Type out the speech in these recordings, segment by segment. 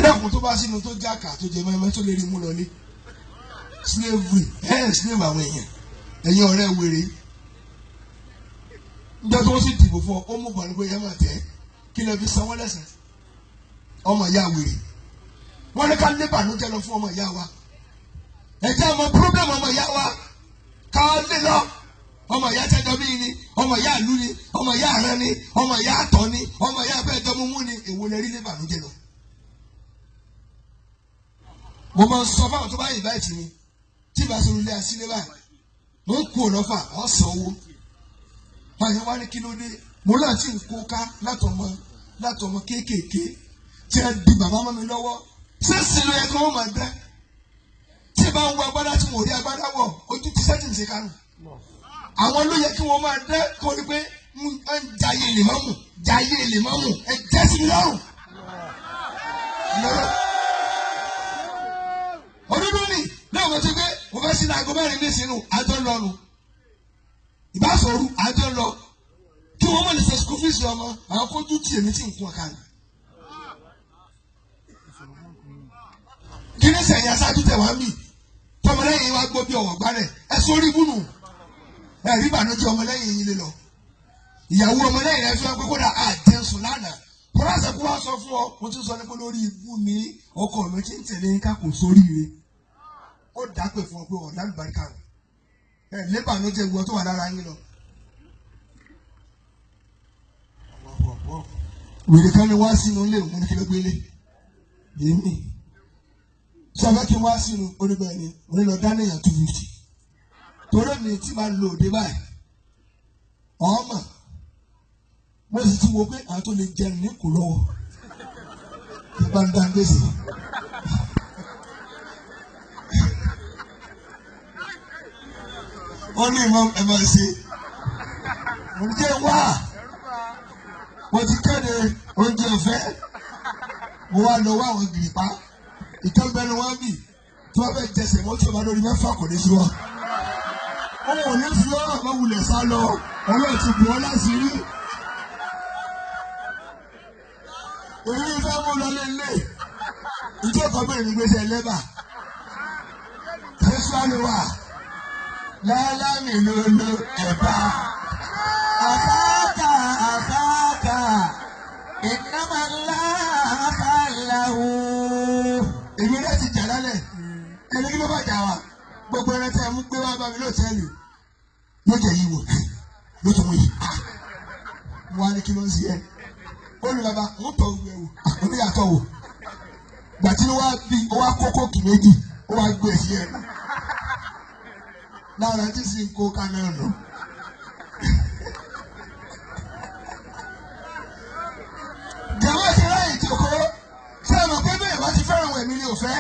Dẹ́kun tó bá sínú tó jáka tó jẹ mẹ́mẹ́ tó lè rí mú lọlé. Slavery ẹ̀ slave àwọn èèyàn ẹ̀yin ọ̀rẹ́ wèrè. Níjọ́ tí wọ́n sì dìbò fún ọ, ó mú bọ̀ ní pé ẹ máa tẹ̀ kí lè fi sanwó lẹ́sẹ̀. Ọmọ ìyá wèrè. Wọ́n ní ká lé bànújẹ́ lọ fún ọmọ ìyá wa. Ẹ jẹ́ ọmọ problem ọmọ ìyá wa ká lé lọ. Ọmọ ìyá tẹ́jọ́ bí ni, ọmọ ìyá ìlú ni, ọmọ ìyá àrán ni, ọmọ ìyá àtọ̀ ni, ọmọ ìyá abẹ́ẹ̀jọ́ mímú ni, èwo lẹ rí lé bànújẹ́ lọ. Mo máa ń sọ fáwọn tó bá invite mi tí ìbá sọ̀rọ̀ ilé asílẹ̀ báyìí mo ń kú ọ̀nàfà ọ̀sán owó. Báyìí wá ní kí ló dé, mo náà ti ń kó ká látọmọ látọmọ kéékèèké tí ẹ di bàbá mọ́ mi lọ́wọ́. Ṣé sì ló yẹ kí wọ́n máa dẹ́? Tí ìbá ń wọ agbádá tí mo rí agbádá wọ̀, ojú ti sẹ́tì ń ṣe kánú. Àwọn ló yẹ kí wọ́n máa dẹ́ kó rí pé ń jayé lè mọ́mù jayé lè mọ́mù ẹ jẹ́ sí mi lọ́rùn. Òdodo ni náà mo ti gbé mo fẹ́ sí aago mẹ́rin ní sínú àjọ lọ́nu ìbáṣọ̀rù àjọ lọ kí wọ́n mọ̀ lè ṣe school fees ọmọ àwọn kójú tì èmi tí ń kún ọ̀ka ni. Kí ni sẹ̀yìn aṣáájú tẹ̀ wá ń bì tọmọlẹ́yìn wa gbó bí ọ̀wọ̀ gbálẹ̀ ẹ sórí ibùnú ẹ rí ìbànújẹ́ ọmọlẹ́yìn yín lé lọ. Ìyàwó ọmọlẹ́yìn rẹ fi wọn pé kódà àjẹsùn lánàá kọ́lá kó wá sọ fún ọ mo ti sọ ní pé lórí ibú mi ọkọ mi ti ń tẹ̀lé ká kò sóríire ó dápè fún ọ pé ọ̀dà àlùbáríkà rẹ ẹ lébànújẹ́ ìwọ tó wà lára yín lọ. Wèrè kan ni wá sínú ilé òun ní kí ló gbélé yémi sọ fẹ́ kí n wá sínú oníbẹ̀ ni mo ní lọ dáná èèyàn 250 torí mi ti máa lo òde báyìí ọmọ mo sì ti wo pé àwọn tó lè jẹun ní kò lọ́wọ́ kí bá ń dá gbèsè. Ó ní ìmọ̀ ẹ̀ máa ṣe mo ní jẹ́ wá mo ti kéde oúnjẹ ọ̀fẹ́ mo wá lọ wá àwọn gìrìpá ìtọ́gbẹ́nu wọn bì tí wọ́n fẹ́ jẹsẹ̀ wọ́n tí wọ́n bá lórí mẹ́fà kò ní sí wọn. Òun ò ní fi ọ́ àmọ́ wulẹ̀ sá lọ ọlọ́run ti bù ọ́ láṣìírí. Èyí fẹ́ mú lọ lélẹ̀ ìjọ kan bẹ̀rẹ̀ ní gbèsè lẹ́bà. Jésù àlùwà lálámì ló lo ẹ̀bà. Àbáta àbáta ìnáma láàbàláwo. Èmi náà ti jà lálẹ́ ẹni kí ló bá jà wá gbogbo ẹran tí a mú gbé wá bá mi lóòtẹ́ẹ̀lì ló jẹ yìí wò ló tún mú yìí mo wá ní kí ló ń ṣe ẹ ó ní bàbá ń tọ́ gbogbo ẹ wò oníyàtọ̀ wò gbàtí ló wá bí ó wá kó kóòkì méjì ó wá gbé sí ẹnu lára tí sì ń kó kaná nù. Jàmbá ti ráyè jókòó ṣé ẹ mọ̀ pé bẹ́ẹ̀ bá ti fẹ́ràn wọn èmi ni ò fẹ́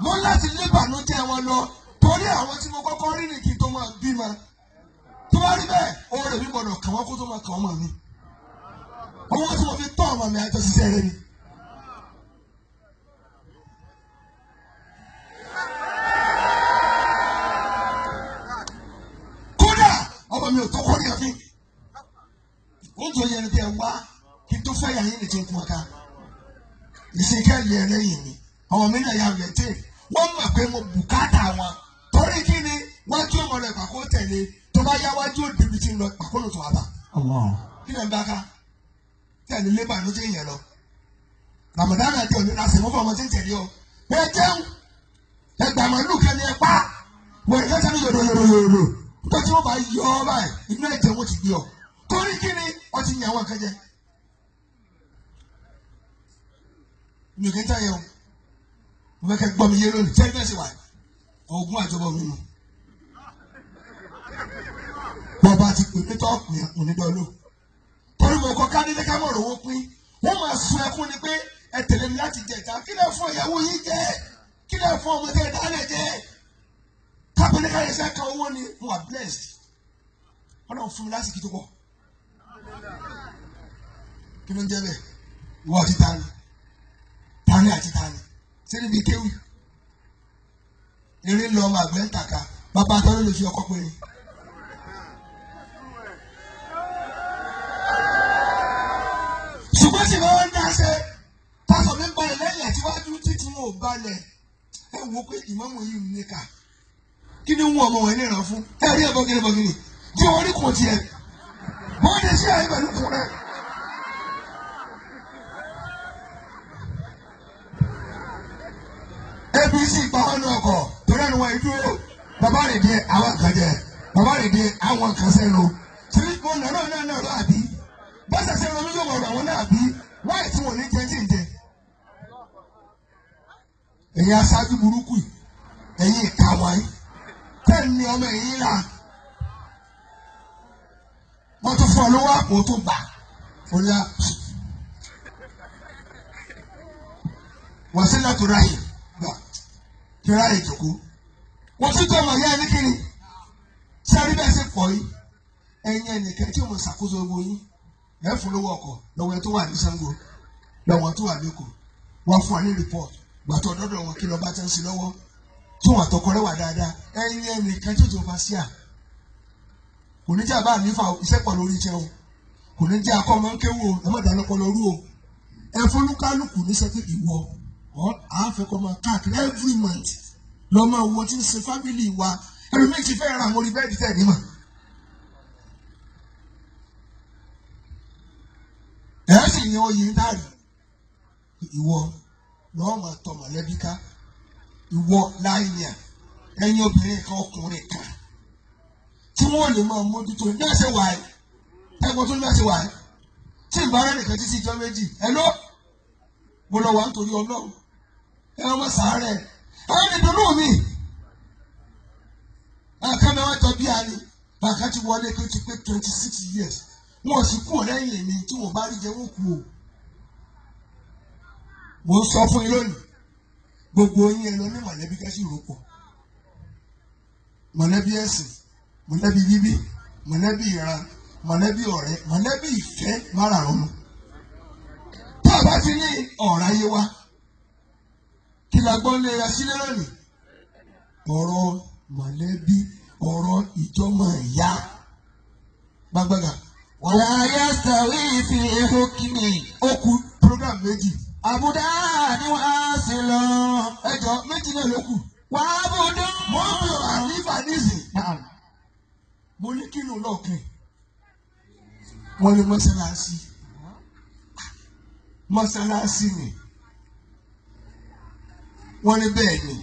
mo ń láti lé ìbànújẹ́ wọn lọ torí àwọn tí mo kọ́kọ́ rí ní kí n tó máa bímọ tó bá rí bẹ́ẹ̀ owó rẹ̀ mi gbọ́dọ̀ kàn wọ́n kó tó máa kàn wọ́n mọ̀ mi owó tí mo fi tọ́ ọmọ mi àjọ ṣiṣẹ́ rẹ ni. Kódà ọmọ mi ò tó kọ́ ní àfin ó ń tó yẹn bí ẹ wá kí n tó fẹ́ yà yín ní ti ń kún ọ̀ka ìsìnkẹ́ lè lẹ́yìn mi ọmọ mi náà yà rẹ̀ tè wọ́n mọ̀ pé mo bùkátà wọn torí kí ni wájú ọmọ rẹ̀ pàkó tẹ̀lé tó bá yá wájú òdìbí tí ń lọ pàkó ló tó wà bá kí lè ń bá ká tẹ̀lé lébà ló ti yẹn lọ Ramadan àti òní la sèmó fún ọmọ tí ń tẹ̀lé ọ bẹ́ẹ̀ jẹun ẹgbàá màlúù kẹ́ni ẹ pa wẹ̀rẹ̀ kẹ́tẹ́ ní yòrò yòrò yòrò tó tí wọ́n bá yọ ọ báyìí inú ẹ̀jẹ̀ wọn ti gbé ọ torí kí ni wọ́n ti yàn àwọn kan jẹ. Mi ò kí ń tẹ̀yẹ o mo fẹ́ kẹ́ gbọ́ mi yé lónìí tẹ́lẹ̀ bẹ́ẹ̀ sì wà ogún àjọbọ̀ mi nù. Bọ́ba ti pè mí tọ́ pè é ní dọ́lù. Torí mo kọ́ kádélé ká mọ̀ rówó pín. Wọ́n máa sun ẹkún ni pé ẹ tẹ̀lé mi láti jẹ ìta. Kí lẹ fún ìyàwó yín jẹ? Kí lẹ fún ọmọ tẹ dálẹ̀ jẹ? Kápẹ́lẹ́ ká yẹsẹ̀ kan owó ni mo wà blessed. Ọlọ́run fún mi lásìkò tó pọ̀. Kí ló ń jẹ́ bẹ́ẹ̀? Ìwọ àti tani? Tani àti tani? Ṣé níbi kéwì? Eré lọ ọmọ àgbẹ̀ ń tàka bàbá àtọ́ ló lè fi ọkọ pé ni. Ṣùgbọ́n tí wọ́n ń dá ṣe tásọ̀ mi ń balẹ̀ lẹ́yìn àti wájú. wọn ò balẹ̀. Ẹ wo pé ìmáàmù yìí ń níkà. Kí ni ń wọ ọmọ wọn níran fún? Ẹ rí ẹ bọ́gìnì bọ́gìnì. Tí wọ́n rí kùn tiẹ̀. Bọ́ọ̀dì sí àyè pẹ̀lú kùn rẹ̀. APC pa wọn ní ọkọ̀ torí ẹnu wọn ìdúró. Bàbá rẹ̀ dé àwọn kan jẹ. Bàbá rẹ̀ dé àwọn kan sẹ́nu. Tí wọn nà náà náà náà lọ àbí? Bọ́sẹ̀ sẹ́nu ló yóò wọ̀rọ̀ àwọn náà àbí? Wáyé tí wọn ò ní jẹ tí ń jẹ. Ẹ̀yin aṣáájú burúkú yìí, ẹ̀yin ìka wọ̀nyí, tẹ́ ní ọmọ ẹ̀yìn là. Wọ́n tún fún ọ lówó àpò tó gbà. Oya wọ́n sí láti ráyè gbà kí ráyè jòkó. Wọ́n tún tọ́ ọmọ ìyá ẹni kiri. Sẹ́rí bẹ́ẹ̀ ṣe pọ̀ yìí. Ẹ̀yin ẹnìkan tí mo ṣàkóso owó yín. Ẹ fún lówó ọkọ̀ lọ́wọ́ ẹ tó wà ní Ṣàngó lọ́wọ́ tó wà lẹ́kọ̀ọ́. Wọ́n fún ọ ní rìpọ́ọ̀tù. Gbàtọ́ dọ́dọ̀ wọn kí lọ́ba ti ń ṣe lọ́wọ́. Tí wọn àtọkọ rẹ wà dáadáa. Ẹ̀yin ẹnìkan tí ó ti fa sí à. Kò ní jẹ́ àbá àlífà iṣẹ́ pọ̀ lórí iṣẹ́ o. Kò ní jẹ́ akọ́ ọmọ ń kéwò ẹ má dáná pọ̀ lọ́rú o. Ẹ fọlúkálùkù níṣẹ́ pé ìwọ ọ̀ à ń fẹ́ kọ́ máa káàkiri every month lọ́ máa wo tí ń ṣe fámìlì wa. Ẹlòmíì ti fẹ́ ra àwọn orí bẹ́ẹ̀dì tẹ̀ ní mà. Ẹ sì yan oyè ń dárì. Ìwọ lọ́ọ́ máa tọ mọ̀lẹ́bí ká. Ìwọ láyà ẹ̀yin obìnrin kan ọkùnrin kan tí wọ́n lè máa mójútó ní ẹsẹ̀ wáyé ẹ̀gbọ́n tó ní ẹsẹ̀ wáyé tí ìbára nìkan títí ìjọ méjì ẹ lọ mo lọ wà nítorí Ọlọ́run ẹ ọmọ sàárẹ̀ ẹ ní dùnú mi àká mi wá tọ bí a ni bàkà ti wọlé kí ó ti pé 26 years wọn ò sì kú lẹ́yìn mi tí wọn bá rí jẹ wọn kú o. Mo ń sọ fún yín lónìí gbogbo yín ẹ lọ ní mọ̀lẹ́bí kẹ́sì rò pọ̀ mọ̀lẹ́bí ẹ̀sìn mọ̀lẹ́bí bíbí mọ̀lẹ́bí ìran mọ̀lẹ́bí ọ̀rẹ́ mọ̀lẹ́bí ìfẹ́ márààrún mu. Tá a bá ti ní ọ̀rọ̀ ayé wa kí la gbọ́ lé ra sílé lónìí ọ̀rọ̀ mọ̀lẹ́bí ọ̀rọ̀ ìjọmọ̀ ìyá gbàgbàgà. ولا يستوي في حكمه Ó kù program méjì. عبدان واصل Ẹjọ́ méjì náà ló kù. وعبد Mo ń bọ̀rọ̀ àlífà nísìn. نعم Mo ní kí ló lọ́ọ̀kẹ́. Wọ́n ní mọ́sálásí. Mọ́sálásí ni. Wọ́n ní bẹ́ẹ̀ ni.